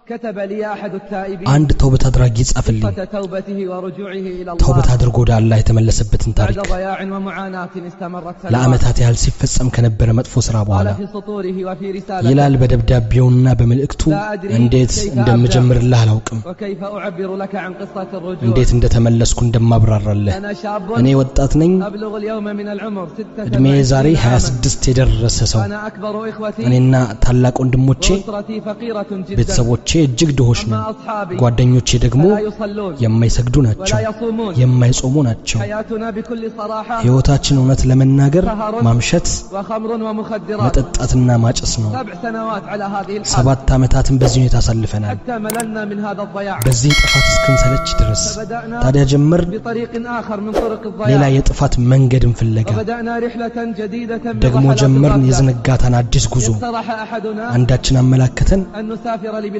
كتب لي أحد التائبين አንድ ተውበት አድራጊ ጻፈልኝ قصة توبته ورجوعه إلى الله ተውበት አድርጎ ወደ አላህ የተመለሰበትን بعد ታሪክ ضياع ومعاناة استمرت سنوات። ለዓመታት ያህል ሲፈጸም ከነበረ መጥፎ ሥራ በኋላ قال في سطوره وفي رسالته ይላል በደብዳቤውና በመልእክቱ፣ እንዴት እንደምጀምርልህ አላውቅም፣ وكيف أعبر لك عن قصة الرجوع። እንዴት እንደተመለስኩ እንደማብራራልህ። أنا شاب እኔ ወጣት ነኝ፣ أبلغ اليوم من العمر ዕድሜ ዛሬ 26 عاما። 26 የደረሰ ሰው። أنا أكبر إخوتي እኔና ታላቅ ወንድሞቼ وأسرتي فقيرة جدا። ቤተሰቦቼ እጅግ ድሆች أما ነን። أصحابي ጓደኞቼ ደግሞ فلا يصلون የማይሰግዱ ናቸው፣ ولا يصومون። የማይጾሙ ናቸው። حياتنا بكل صراحة ሕይወታችን እውነት ለመናገር ማምሸት፣ وخمر ومخدرات። መጠጣትና ማጨስ ነው። 7 سنوات على هذه الحال 7 ዓመታትን በዚህ ሁኔታ አሳልፈናል፣ حتى مللنا من هذا الضياع። በዚህ ጥፋት እስክንሰለች ድረስ። فبدأنا ታዲያ ጀመር بطريق آخر من طرق ሌላ الضياع የጥፋት መንገድን ፍለጋ። وبدأنا رحلة جديدة من ደግሞ رحلات ጀመርን الغفلة። የዝንጋታን አዲስ ጉዞ። اقترح أحدنا አንዳችን አመላከተን أن نسافر.